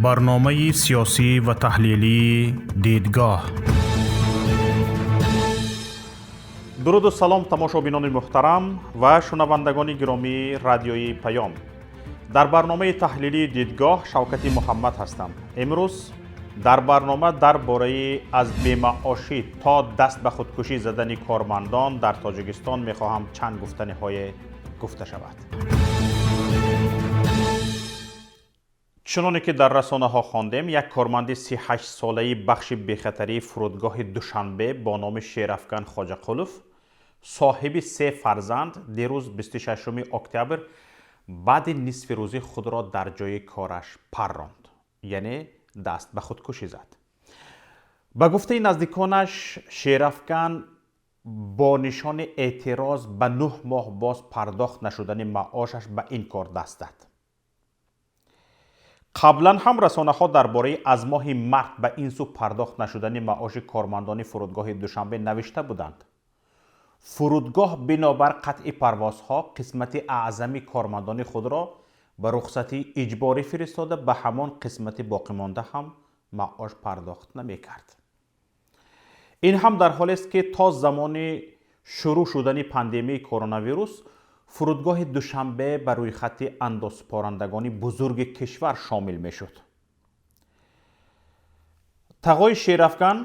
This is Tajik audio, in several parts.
Барномаи сиёсӣ ва таҳлилии «Дидгоҳ». Дуруду салом, тамошобинони муҳтарам ва шунавандагони гиромии Радиои Паём. Дар барномаи таҳлилии «Дидгоҳ» Шавкати Муҳаммад ҳастам. Имрӯз дар барнома дар бораи аз бемаошӣ то даст ба худкушӣ задани кормандон дар Тоҷикистон мехоҳам чанд гуфтаниҳое гуфта шавад. Чуноне ки дар расонаҳо хондем, як корманди 38-солаи бахши бехатарии фурудгоҳи Душанбе бо номи Шерафган Хоҷақулов, соҳиби се фарзанд, дирӯз, 26 октябр, баъди нисфи рӯзӣ худро дар ҷои кораш парронд, яъне даст ба худкушӣ зад. Ба гуфтаи наздиконаш, Шерафган бо нишони эътироз ба 9 моҳ боз пардохт нашудани маошаш ба ин кор даст зад. Қаблан ҳам расонаҳо дар бораи аз моҳи март ба ин сӯ пардохт нашудани маоши кормандони фурудгоҳи Душанбе навишта буданд. Фурудгоҳ бинобар қатъи парвозҳо қисмати аъзами кормандони худро ба рухсатии иҷборӣ фиристода, ба ҳамон қисмати боқимонда ҳам маош пардохт намекард. Ин ҳам дар ҳолест, ки то замони шурӯъ шудани пандемияи коронавирус фурудгоҳи Душанбе ба рӯйхати андозсупорандагони бузурги кишвар шомил мешуд. Тағои Шерафган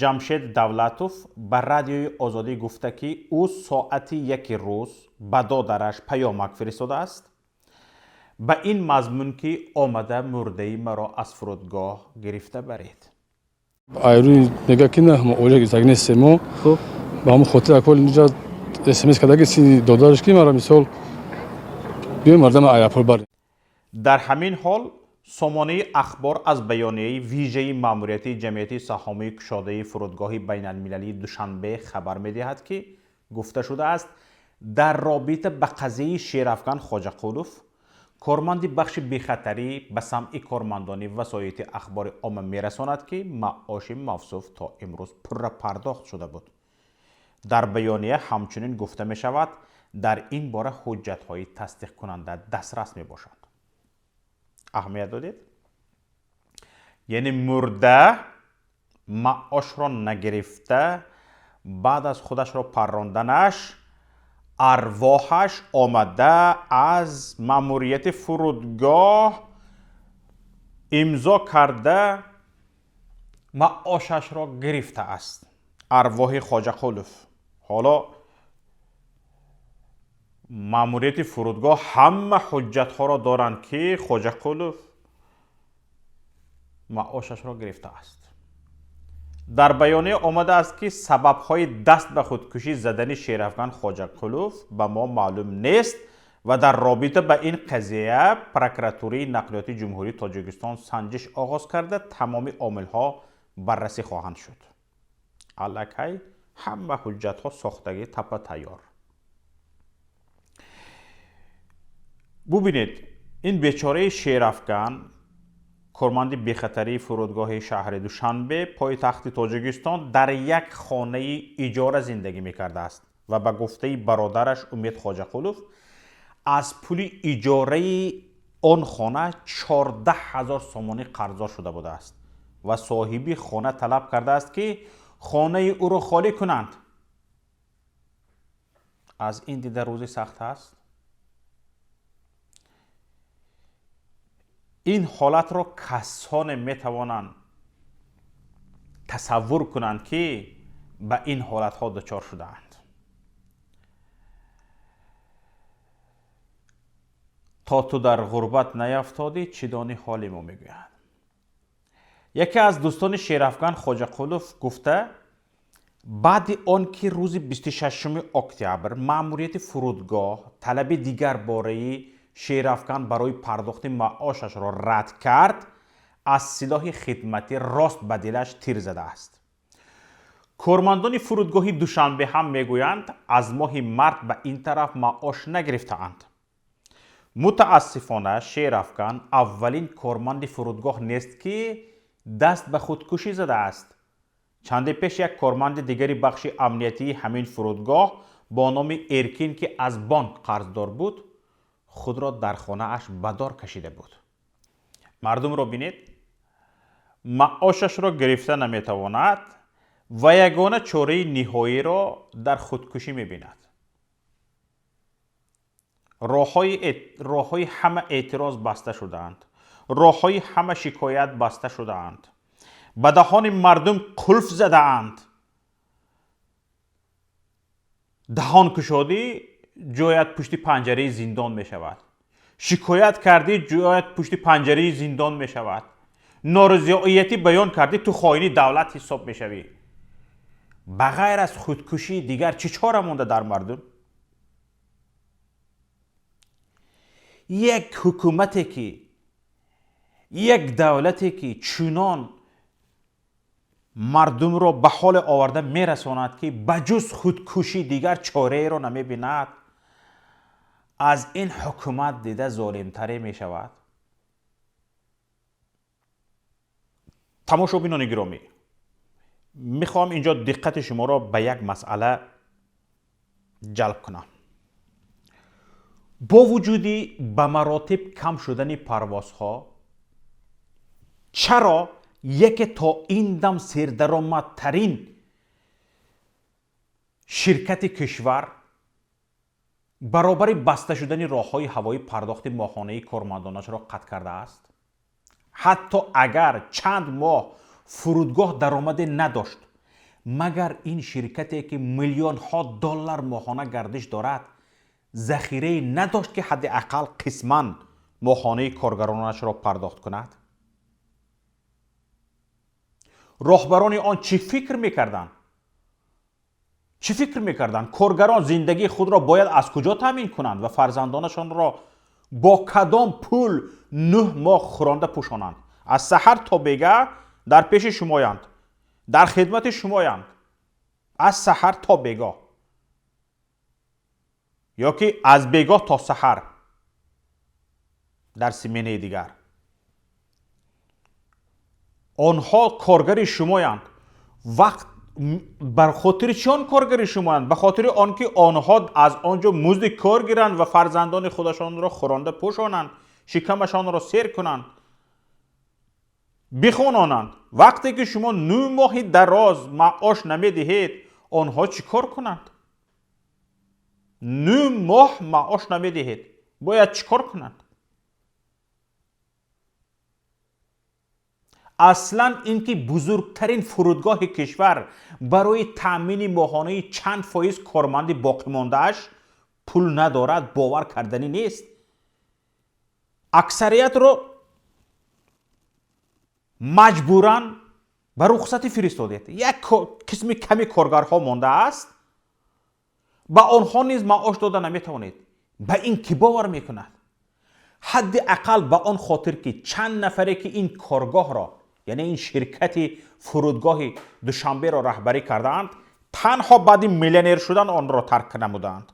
Ҷамшед Давлатов ба Радиои Озодӣ гуфта, ки ӯ соати 1 рӯз ба додараш паёмак фиристодааст ба ин мазмун, ки омада мурдаи маро аз фурудгоҳ гирифта баред. Айрӯи мега, ки на мо оля гирифтагӣ нестем мо. Ба ҳамон хотир акол инҷа смс кардаги си додараш, ки мара мисол биёй мардама аэропорт барем. Дар ҳамин ҳол сомонаи «Ахбор» аз баёнияи вижаи маъмурияти ҷамъияти саҳомии кушодаи фурудгоҳи байналмилалии Душанбе хабар медиҳад, ки гуфта шудааст: дар робита ба қазияи Шерафган Хоҷақулов, корманди бахши бехатарӣ, ба самъи кормандони васоити ахбори омма мерасонад, ки маоши мавсуф то имрӯз пурра пардохт шуда буд. Дар баёния ҳамчунин гуфта мешавад, дар ин бора ҳуҷҷатҳои тасдиқкунанда дастрас мебошанд. Аҳамият додед, яъне мурда маошро нагирифта, баъд аз худашро парронданаш арвоҳаш омада аз маъмурияти фурудгоҳ имзо карда маошашро гирифтааст. Арвоҳи Хоҷақулов. Ҳоло маъмурияти фурудгоҳ ҳама ҳуҷҷатҳоро доранд, ки Хоҷақулов маошашро гирифтааст. Дар баёния омадааст, ки сабабҳои даст ба худкушӣ задани Шерафган Хоҷақулов ба мо маълум нест ва дар робита ба ин қазия прокуратураи нақлиёти Ҷумҳурии Тоҷикистон санҷиш оғоз карда, тамоми омилҳо баррасӣ хоҳанд шуд. Аллакай ҳама ҳуҷҷатҳо сохтагӣ, тапа тайёр. Бубинед, ин бечораи Шерафган, корманди бехатарии фурудгоҳи шаҳри Душанбе, пойтахти Тоҷикистон, дар як хонаи иҷора зиндагӣ мекардааст ва ба гуфтаи бародараш Умед Хоҷақулов, аз пули иҷораи он хона 14 000 сомонӣ қарздор шуда будааст ва соҳиби хона талаб кардааст, ки хонаи ӯро холӣ кунанд. Аз ин дида рӯзи сахт аст. Ин ҳолатро касоне метавонанд тасаввур кунанд, ки ба ин ҳолатҳо дучор шудаанд. То ту дар ғурбат наяфтодӣ, чӣ дони ҳоли мо, мегӯянд. Яке аз дӯстони Шерафган Хоҷақулов гуфта, баъди он ки рӯзи 26 октябр маъмурияти фурудгоҳ талаби дигар бораи Шерафган барои пардохти маошашро рад кард, аз силоҳи хидматӣ рост ба дилаш тир задааст. Кормандони фурудгоҳи Душанбе ҳам мегӯянд, аз моҳи март ба ин тараф маош нагирифтаанд. Мутаассифона, Шерафган аввалин корманди фурудгоҳ нест, ки даст ба худкушӣ задааст. Чанде пеш як корманди дигари бахши амниятии ҳамин фурудгоҳ бо номи Эркин, ки аз бонк қарздор буд, худро дар хонааш ба дор кашида буд. Мардумро бинед, маошашро гирифта наметавонад ва ягона чораи ниҳоиро дар худкушӣ мебинад. Роҳҳои ҳама эътироз баста шудаанд, роҳҳои ҳама шикоят баста шудаанд, ба даҳони мардум қулф задаанд. Даҳонкушодӣ ҷоят пушти панҷараи зиндон мешавад, шикоят кардӣ ҷоят пушти панҷараи зиндон мешавад, норизоятӣ баён кардӣ ту хоини давлат ҳисоб мешавӣ. Ба ғайр аз худкушӣ дигар чӣ чора монда дар мардум? Як ҳукумате ки, як давлате ки чунон мардумро ба ҳоле оварда мерасонад, ки ба ҷуз худкушӣ дигар чораеро намебинад, аз ин ҳукумат дида золимтаре мешавад. Тамошобинони гиромӣ, мехоҳам инҷо диққати шуморо ба як масъала ҷалб кунам. Бо вуҷуди ба маротиб кам шудани парвозҳо, чаро яке то ин дам сердаромадтарин ширкати кишвар баробари баста шудани роҳҳои ҳавоӣ пардохти моҳонаи кормандонашро қатъ кардааст? Ҳатто агар чанд моҳ фурудгоҳ даромаде надошт, магар ин ширкате ки миллионҳо доллар моҳона гардиш дорад, захирае надошт, ки ҳадди ақал қисман моҳонаи коргаронашро пардохт кунад? Роҳбарони он чӣ фикр мекарданд? Чӣ фикр мекарданд? Коргарон зиндагии худро бояд аз куҷо таъмин кунанд ва фарзандонашонро бо кадом пул 9 моҳ хӯронда пӯшонанд? Аз саҳар то бегаҳ дар пеши шумоянд, дар хидмати шумоянд, аз саҳар то бегоҳ ё ки аз бегоҳ то саҳар дар сименаи дигар. Онҳо коргари шумоянд. Вақт бар хотири чӣ он коргари шумоянд? Ба хотири он ки онҳо аз он ҷо музди кор гиранд ва фарзандони худашонро хӯронда пӯшонанд, шикамашонро сер кунанд, бихононанд. Вақте ки шумо 9 моҳи дароз маош намедиҳед, онҳо чӣ кор кунанд? 9 моҳ маош намедиҳед, бояд чӣ кор кунанд? Аслан ин ки бузургтарин фурудгоҳи кишвар барои таъмини моҳонаи чанд фоиз корманди боқимондааш пул надорад, бовар карданӣ нест. Аксариятро маҷбуран ба рухсатӣ фиристодед. Як қисми ками коргарҳо мондааст, ба онҳо низ маош дода наметавонед. Ба ин кӣ бовар мекунад? Ҳадди ақал ба он хотир ки чанд нафаре ки ин коргоҳро, яъне ин ширкати фурудгоҳи Душанберо раҳбарӣ кардаанд, танҳо баъди миллионер шудан онро тарк намуданд.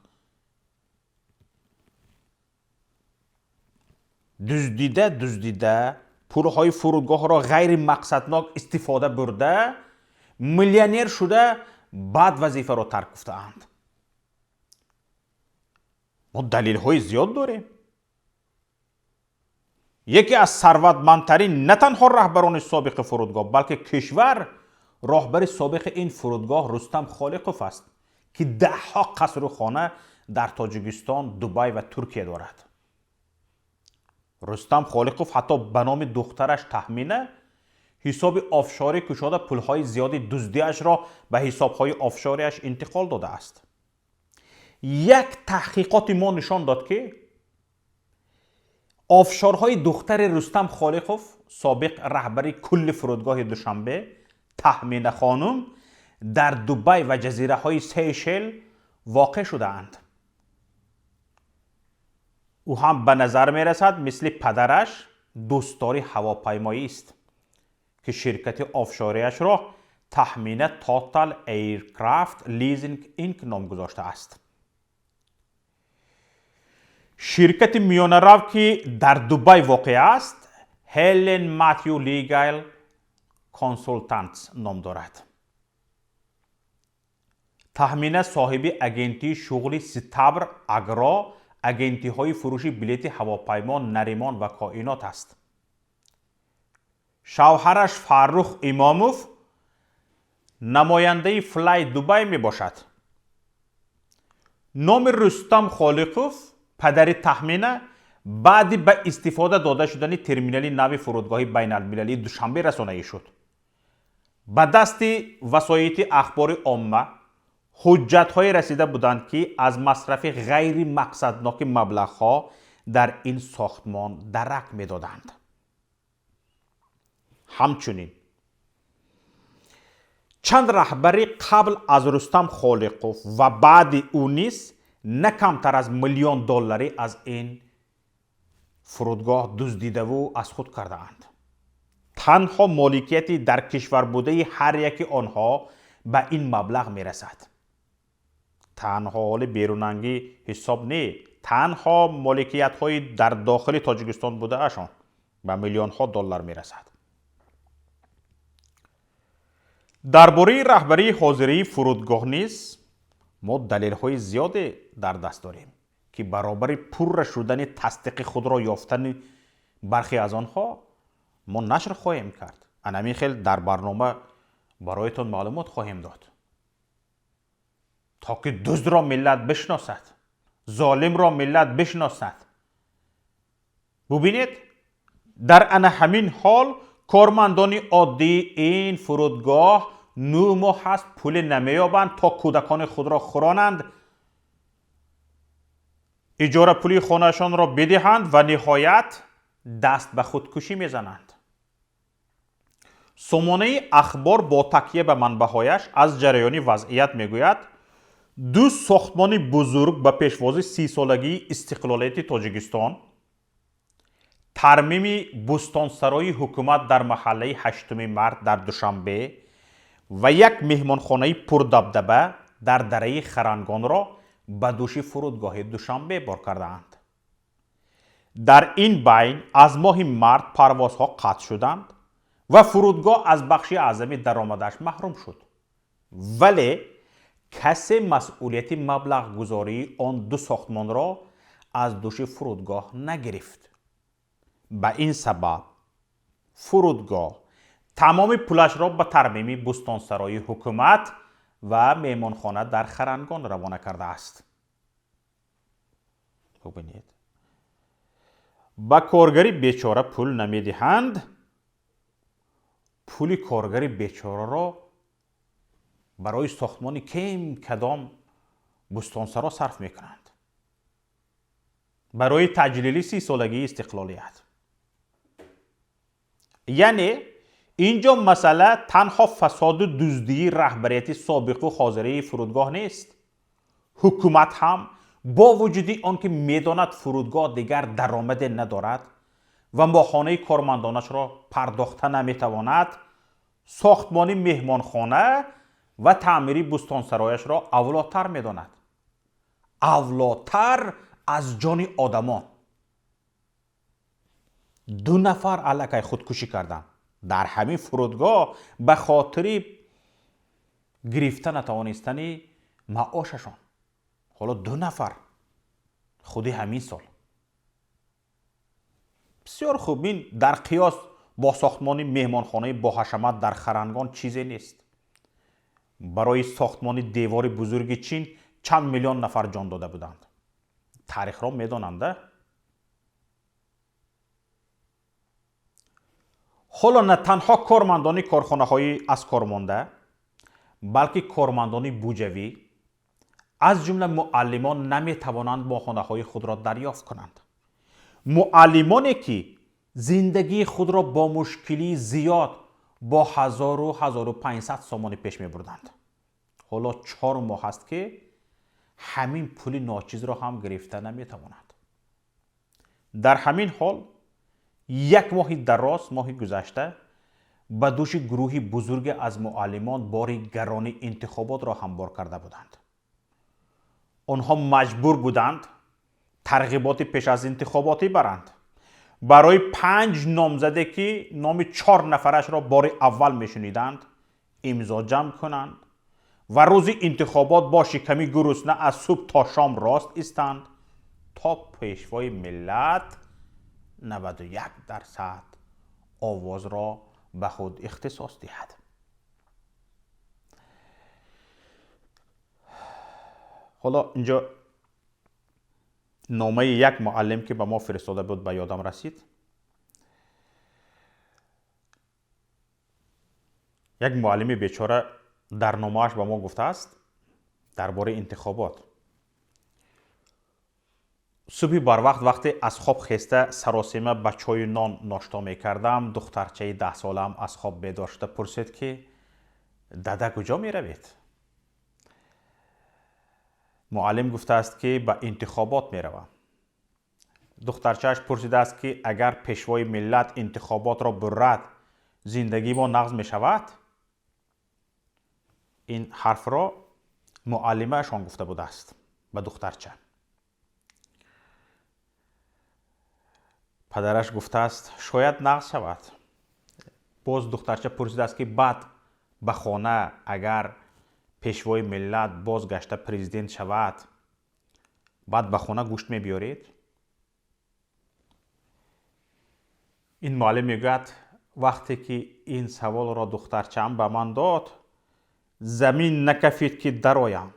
Дуздида дуздида пулҳои фурудгоҳро ғайримақсаднок истифода бурда, миллионер шуда, баъд вазифаро тарк гуфтаанд. Мо далелҳои зиёд дорем. Яке аз сарватмандтарин на танҳо раҳбарони собиқи фурудгоҳ, балки кишвар, роҳбари собиқи ин фурудгоҳ Рустам Холиқов аст, ки даҳҳо қасру хона дар Тоҷикистон, Дубай ва Туркия дорад. Рустам Холиқов ҳатто ба номи духтараш Таҳмина ҳисоби офшорӣ кушода пулҳои зиёди дуздиашро ба ҳисобҳои офшориаш интиқол додааст. Як таҳқиқоти мо нишон дод, ки офшорҳои духтари Рустам Холиқов, собиқ раҳбари кулли фурудгоҳи Душанбе, Таҳмина хонум, дар Дубай ва ҷазираҳои Сейшел воқеъ шудаанд. Ӯ ҳам ба назар мерасад мисли падараш дӯстдори ҳавопаймоист, ки ширкати офшориашро Таҳмина Total Aircraft Leasing Inc ном гузоштааст. Ширкати миёнарав, ки дар Дубай воқеъ аст, Helen Matthew Legal Consultants ном дорад. Таҳмина соҳиби агентии шуғли Ситабр Агро, агентиҳои фурӯши билети ҳавопаймо Наримон ва Коинот аст. Шавҳараш Фаррух Имомов намояндаи Флай Дубай мебошад. Номи Рустам Холиқов, падари Таҳмина, баъди ба истифода дода шудани терминали нави фурудгоҳи байналмилалии Душанбе расонаӣ шуд. Ба дасти васоити ахбори омма ҳуҷҷатҳое расида буданд, ки аз масрафи ғайримақсадноки маблағҳо дар ин сохтмон дарак медоданд. Ҳамчунин чанд раҳбари қабл аз Рустам Холиқов ва баъди ӯ низ на камтар аз миллион долларӣ аз ин фурудгоҳ дуздидаву аз худ кардаанд. Танҳо моликияти дар кишвар будаи ҳар яки онҳо ба ин маблағ мерасад. Танҳо ҳоли берунангӣ ҳисоб не, танҳо моликиятҳои дар дохили Тоҷикистон будаашон ба миллионҳо доллар мерасад. Дар бораи раҳбарии ҳозирии фурудгоҳ низ мо далелҳои зиёде дар даст дорем, ки баробари пурра шудани тасдиқи худро ёфтани бархе аз онҳо мо нашр хоҳем кард. Анамин хел дар барнома бароятон маълумот хоҳем дод, то ки дуздро миллат бишносад, золимро миллат бишносад. Бубинед, дар ана ҳамин ҳол кормандони оддии ин фурудгоҳ 9 моҳ аст пуле намеёбанд то кӯдакони худро хӯронанд, иҷорапулии хонаашонро бидиҳанд ва ниҳоят даст ба худкушӣ мезананд. Сомонаи Ахбор бо такя ба манбаъҳояш аз ҷараёни вазъият мегӯяд: ду сохтмони бузург ба пешвози 30-солагии истиқлолияти Тоҷикистон, тармими бӯстонсарои ҳукумат дар маҳаллаи 8 март дар Душанбе ва як меҳмонхонаи пурдабдаба дар дараи Харангонро ба дӯши фурудгоҳи Душанбе бор кардаанд. Дар ин байн аз моҳи март парвозҳо қатъ шуданд ва фурудгоҳ аз бахши аъзами даромадаш маҳрум шуд. Вале касе масъулияти маблағгузории он ду сохтмонро аз дӯши фурудгоҳ нагирифт. Ба ин сабаб фурудгоҳ тамоми пулашро ба тармими бӯстонсарои ҳукумат ва меҳмонхона дар Харангон равона кардааст. Бубинед, ба коргари бечора пул намедиҳанд, пули коргари бечораро барои сохтмони кем кадом бӯстонсаро сарф мекунанд, барои таҷлили 30-солагии истиқлолият. Яъне инҷо масъала танҳо фасоду дуздии раҳбарияти собиқу ҳозираи фурудгоҳ нест. Ҳукумат ҳам бо вуҷуди он ки медонад фурудгоҳ дигар даромаде надорад ва моҳонаи кормандонашро пардохта наметавонад, сохтмони меҳмонхона ва таъмири бӯстонсарояшро авлотар медонад, авлотар аз ҷони одамон. 2 нафар аллакай худкушӣ карданд дар ҳамин фурудгоҳ ба хотири гирифта натавонистани маошашон. Ҳоло 2 нафар худи ҳамин сол. Бисёр хуб, ин дар қиёс бо сохтмони меҳмонхонаи боҳашамат дар Харангон чизе нест. Барои сохтмони девори бузурги Чин чанд миллион нафар ҷон дода буданд. Таърихро медонанда. Ҳоло на танҳо кормандони корхонаҳои аз кор монда, балки кормандони буҷавӣ, аз ҷумла муаллимон наметавонанд моҳонаҳои худро дарёфт кунанд. Муаллимоне ки зиндагии худро бо мушкилии зиёд бо 1000-1500 сомонӣ пеш мебурданд. Ҳоло 4 моҳ аст ки ҳамин пули ночизро ҳам гирифта наметавонанд. Дар ҳамин ҳол як моҳи дароз, моҳи гузашта, ба дӯши гурӯҳи бузурге аз муаллимон бори гарони интихоботро ҳамбор карда буданд. Онҳо маҷбур буданд тарғиботи пеш аз интихоботӣ баранд. Барои 5 номзаде ки номи 4 нафарашро бори аввал мешуниданд, имзо ҷамъ кунанд ва рӯзи интихобот бо шиками гурусна аз субҳ то шом рост истанд то пешвои миллат 91% овозро ба худ ихтисос диҳад. Ҳоло инҷо номаи як муаллим, ки ба мо фиристода буд, ба ёдам расид. Як муаллими бечора дар номааш ба мо гуфтааст дар бораи интихобот. Субҳи барвақт вақте аз хоб хеста саросема ба чою нон ношто мекардам, духтарчаи 10-солаам аз хоб бедор шуда пурсид, ки дада, куҷо меравед? Муаллим гуфтааст, ки ба интихобот меравам. Духтарчааш пурсидааст, ки агар пешвои миллат интихоботро буррад, зиндагии мо нағз мешавад? Ин ҳарфро муаллимаашон гуфта будааст ба духтарча. Падараш гуфтааст, шояд нағз шавад. Боз духтарча пурсидааст, ки баъд ба хона агар пешвои миллат бозгашта президент шавад, баъд ба хона гӯшт мебиёред? Ин муаллим мегӯяд, вақте ки ин саволро духтарчаам ба ман дод, замин накафид, ки дароям.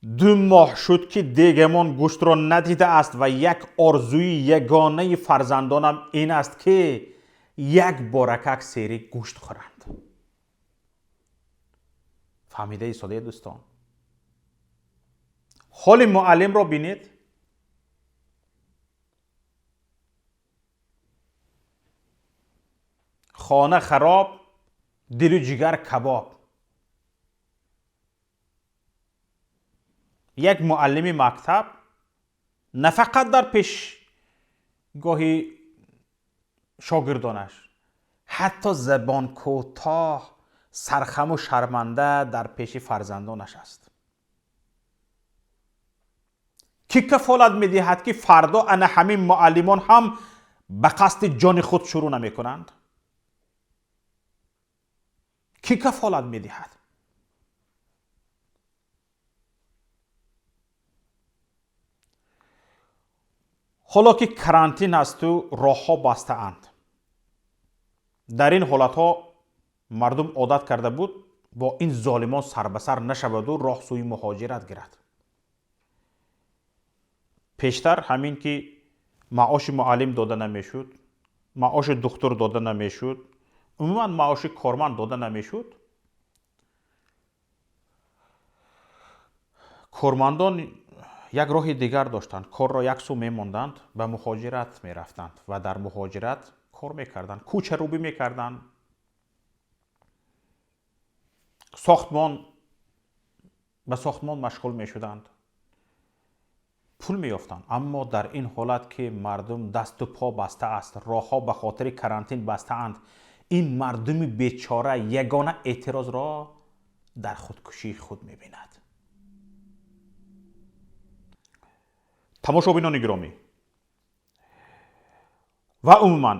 2 моҳ шуд, ки дегамон гӯштро надидааст ва як орзуи ягонаи фарзандонам ин аст, ки як боракак сери гӯшт хӯранд. Фаҳмида истодаед, дӯстон? Ҳоли муаллимро бинед. Хона хароб, дилу ҷигар кабоб. Як муаллими мактаб на фақат дар пешгоҳи шогирдонаш, ҳатто забонкӯтоҳ, сархаму шарманда дар пеши фарзандонаш аст. Кӣ кафолат медиҳад, ки фардо ана ҳамин муаллимон ҳам ба қасди ҷони худ шурӯъ намекунанд? Кӣ кафолат медиҳад? Ҳоло ки карантин асту роҳҳо бастаанд, дар ин ҳолатҳо мардум одат карда буд бо ин золимон сарбасар нашаваду роҳ сӯи муҳоҷират гирад. Пештар ҳамин ки маоши муаллим дода намешуд, маоши духтур дода намешуд, умуман маоши корманд дода намешуд, кормандон як роҳи дигар доштанд, корро як сӯ мемонданд, ба муҳоҷират мерафтанд ва дар муҳоҷират кор мекарданд, кӯчарӯбӣ мекарданд, сохтмон ба сохтмон машғул мешуданд, пул меёфтанд. Аммо дар ин ҳолат, ки мардум дасту по баста аст, роҳҳо ба хотири карантин бастаанд, ин мардуми бечора ягона эътирозро дар худкушии худ мебинад. Тамошобинони гиромӣ ва умуман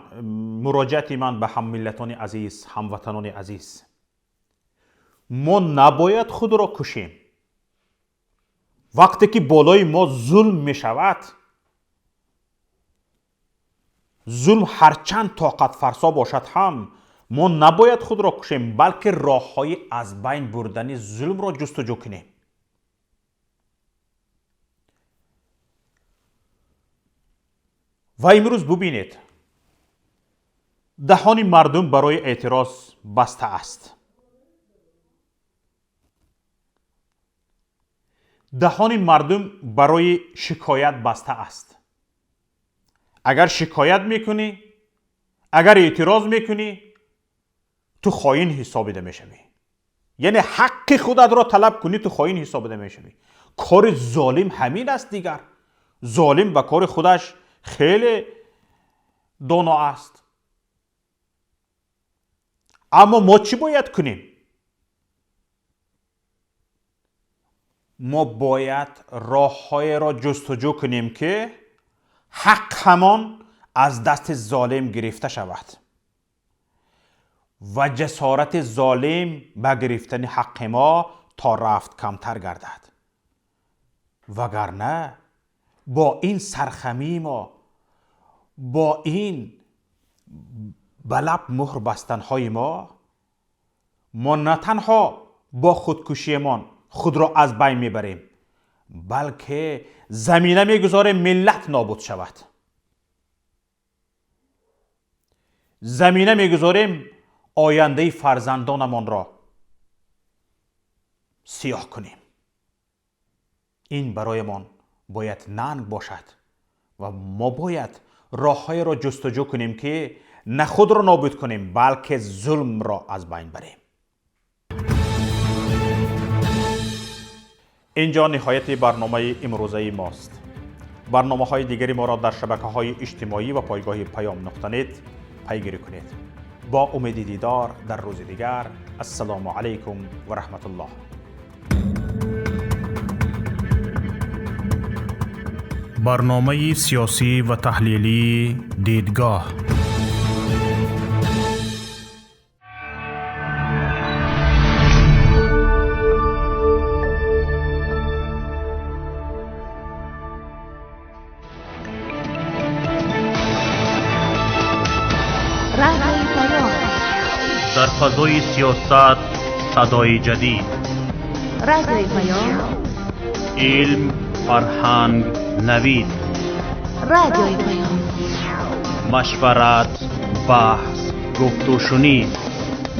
муроҷиати ман ба ҳаммиллатони азиз, ҳамватанони азиз, мо набояд худро кушем. Вақте ки болои мо зулм мешавад, зулм ҳарчанд тоқатфарсо бошад ҳам, мо набояд худро кушем, балки роҳҳои аз байн бурдани зулмро ҷустуҷӯ кунем. Ва имрӯз бубинед, даҳони мардум барои эътироз баста аст. Даҳони мардум барои шикоят баста аст. Агар шикоят мекунӣ, агар эътироз мекунӣ, ту хоин ҳисобида мешавӣ. Яъне ҳаққи худатро талаб кунӣ, ту хоин ҳисобида мешавӣ. Кори золим ҳамин аст дигар. Золим ба кори худаш хеле доно аст. Аммо мо чӣ бояд кунем? Мо бояд роҳҳоеро ҷустуҷӯ кунем, ки ҳақ ҳамон аз дасти золим гирифта шавад ва ҷасорати золим ба гирифтани ҳаққи мо то рафт камтар гардад. Вагарна бо ин сархамии мо, бо ин Ба лаб муҳр бастанҳои мо на танҳо бо худкушиямон худро аз байн мебарем, балки замина мегузорем миллат нобуд шавад. Замина мегузорем ояндаи фарзандонамонро сиёҳ кунем. Ин бароямон бояд нанг бошад ва мо бояд роҳҳоеро ҷустуҷӯ кунем, ки на худро нобуд кунем, балки зулмро аз байн барем. Инҷо ниҳояти барномаи имрӯзаи мост. Барномаҳои дигари моро дар шабакаҳои иҷтимоӣ ва пойгоҳи паём нуқта нет пайгирӣ кунед. Бо умеди дидор дар рӯзи дигар. Ассалому алайкум ва раҳматуллоҳ. Барномаи сиёсӣ ва таҳлилии «Дидгоҳ». Дар фазои сиёсат садои ҷадид. Радиои Паём. Илм, фарҳанг, навид. Радиои Паём. Машварат, баҳс, гуфтушунид.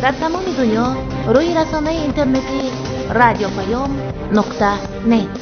Дар тамоми дунё рӯи расонаи интернетӣ радиопаём нуқта нет.